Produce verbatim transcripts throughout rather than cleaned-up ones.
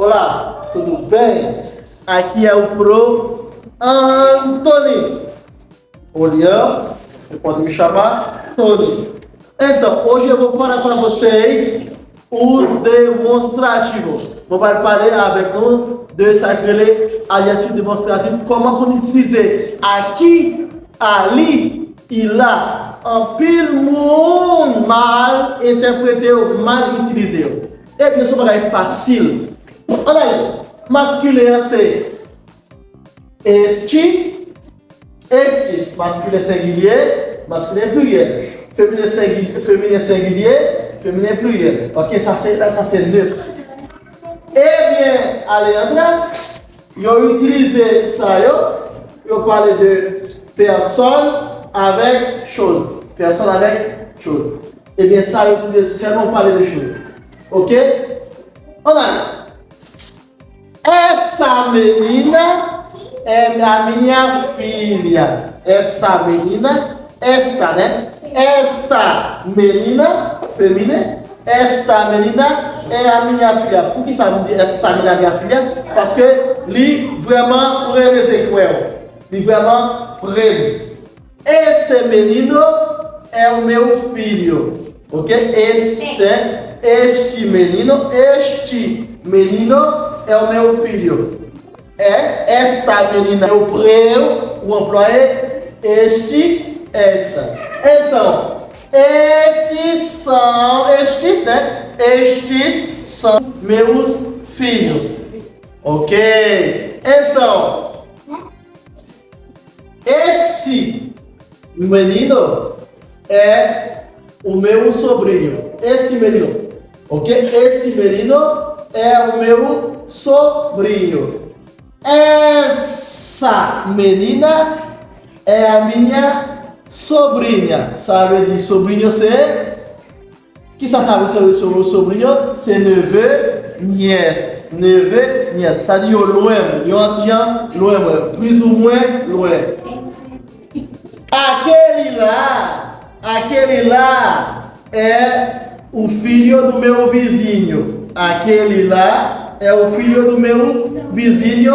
Olá, tudo bem? Aqui é o Pro Anthony. Olá, você pode me chamar Tony. Então, hoje eu vou falar para vocês os demonstrativos. Mwen pral pale avèk nou de sa k rele adjektif demonstratif, kòman pou n itilize aqui, ali, e lá. Anpil moun mal entèprete yo, mal itilize yo. Ebyen, se yon bagay fasil. Ann ale. Maskilen an se este, estes, maskilen sengilye, maskilen pliryèl. Feminen sengi-, feminen sengilye, feminen pliryèl. Ok, sa se, sa se netre. Ebyen, Alejandra, yo itilize sa yo, yo pale de pèsòn avèk choz. Pèsòn avèk choz. Ebyen, sa yo itilize sèlman pou pale de choz. Ok? Ann ale. Essa menina é a minha filha. Essa menina, esta, né? Esta menina, feminen. Esta menina é a minha filha. Poukisa nou di esta menina é a minha filha? Paske li vrèman premye se kwè w. Li vrèman premye. Esse menino é o meu filho. Ok? Este, este menino, este menino é o meu filho. É, esta menina é o preu, o employé, este, esta. Então, esses são, estes, né? Estes são meus filhos. Ok? Então, esse menino é o meu sobrinho. Esse menino, ok? Esse menino é o meu sobrinho. Essa menina é a minha sobrinha. Sa vle di sobrinho se Kisa sa vle di so-, so-, sobrinho? Se neveu, nièce. Neveu, nièce. Sa di yo lwen, yo yon ti jan lwen mwen. Plizoumwen lwen. Aquele lá, aquele lá é o filho do meu vizinho. Aquele lá é o filho do meu vizinho.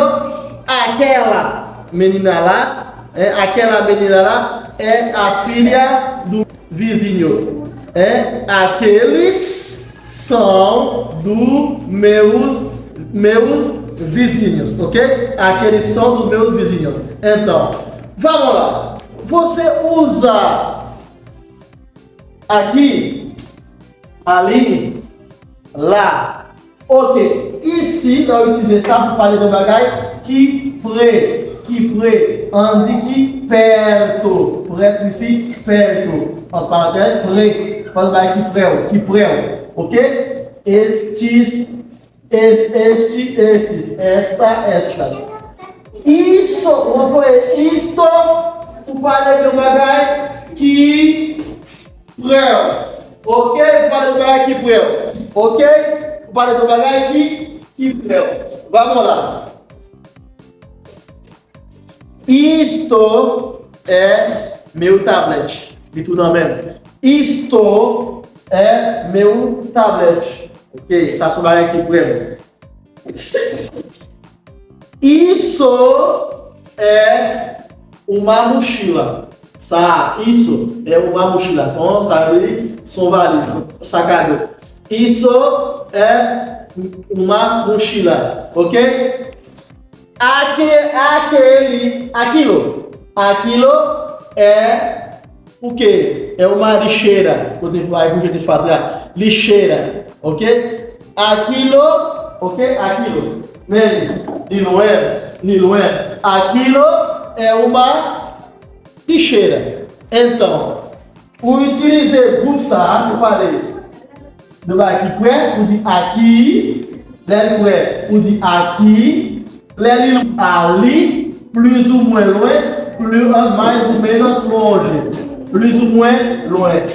Aquela menina lá, é, aquela menina lá é a filha do vizinho, é, aqueles são dos meus, meus vizinhos, ok? Aqueles são dos meus vizinhos. Então, vamos lá. Você usa aqui, ali, lá, Ok, isi, lè w itilize sa pou pale de bagay ki pre, ki pre, ann di ki perto. Pre siyifi perto. An parantèz, pre. Pale bagay ki pre w, ki pre w. Ok? Estes, es-, este, estes, esta, estas. Isso, ou anplwaye isto pou pale de bagay ki Prè w. Ok? Ou pale de bagay ki prè w. Ok? Ou pale de bagay ki, ki prè w. Vamos lá. Isto é meu tablet. Li tou nan men m. Isto é meu tablet. Ok? Sa se yon bagay ki prè m. Isso é uma mochila. Sa, isso é uma mochila. Sa, sa vle di, se yon valiz, sakado. Isso é uma mochila. Ok? Aque-, aquele, aquilo. Aquilo é O quê? É uma lixeira. Kote pou ay pou jete fatra. Lixeira. Ok? Aquilo. Ok? Aquilo. Men li, li lwen. Li lwen. Aquilo é uma lixeira. Então, ou itilize gwoup sa a pou pale de bagay ki prè, ou di aqui. Lè l prè, ou di aqui. Lè li ali, plizoumwen lwen, pli, mais ou menos longe, plizoumwen lwen.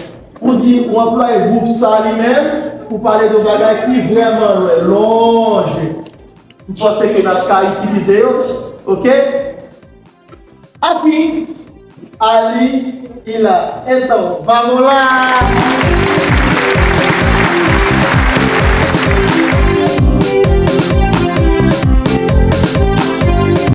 Ou di, ou anplwaye gwoup sa li menm pou pale de bagay ki vrèman lwen, longe. M panse ke n ap ka itilize yo, ok? Aqui, ali, e lá. Então, vamos lá!